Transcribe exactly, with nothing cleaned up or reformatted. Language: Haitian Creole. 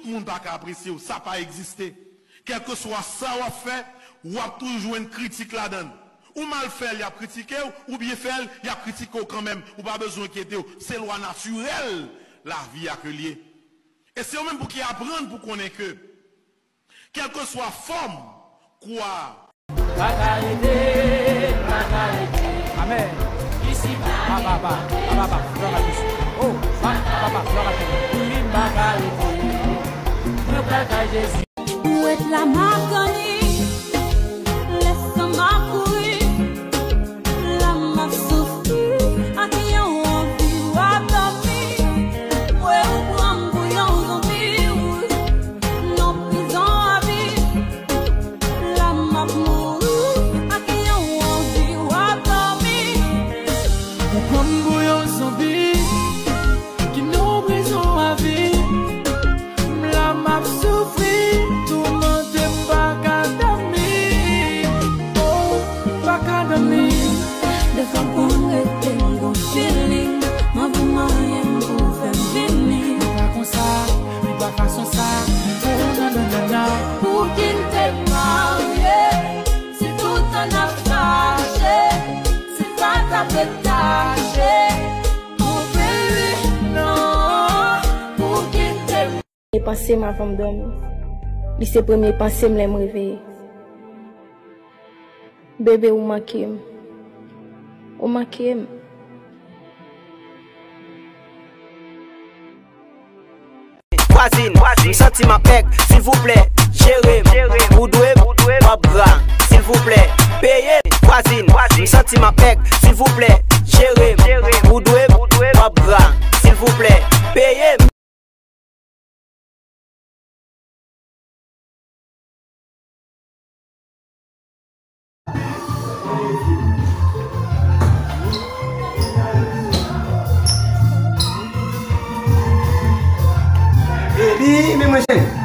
Tout moun pa ka apresye w, sa pa egziste. Kèlkeswa sa w ap fè, w ap toujou jwenn kritik ladan l. Ou mal fè l, y ap kritike w, ou byen fè l, y ap kritike w kanmenm. Ou pa bezwen enkyete w. Se lwa natirèl lavi a ke l ye. E se ou menm pou ki aprann pou konnen ke, kèlkeswa fòm kwa Pa ka rete, pa ka rete. Amèn. Isi pa Papa, papa, papa, glwa a Jezi. Oh, pa, papa, papa, glwa a Jezi. Wi, pa ka rete. Mwen pa ka Jezi. Ou ret la m ap tann li. Lè san m ap kouri. La m ap soufri. Ak yon anvi w ap dòmi. Mwen ou pran m pou yon zonbi. Non prizon a vi. La m ap mouri ak yon anvi w ap dòmi. Ou pran m pou yon zonbi ki nan prizon a vi. M la m ap soufri, toumante m pa ka dòmi. Oh, m pa ka dòmi. Defwa pou m rete m gon feeling. M anvi manyen m pou fè m vini. Li pa konsa, li pa fason sa. Oh, non, non, non, non. Pou ki n te marye? Si toutan n ap fache, si pa t ap retache, mon baby, non, pou ki n te. Premye panse m avan m dòmi. Li se premye panse m lè m reveye. Bebe, ou manke m. Ou manke m. Vwazin, m santi m ap bèg, silvouplè, jere m. Ou dwe m, w ap gra, silvouplè, peye m. Vwazin, m santi m ap bèg, silvouplè, jere m. Ou dwe m, w ap gra, silvouplè, peye m. Baby, men mwen cheri.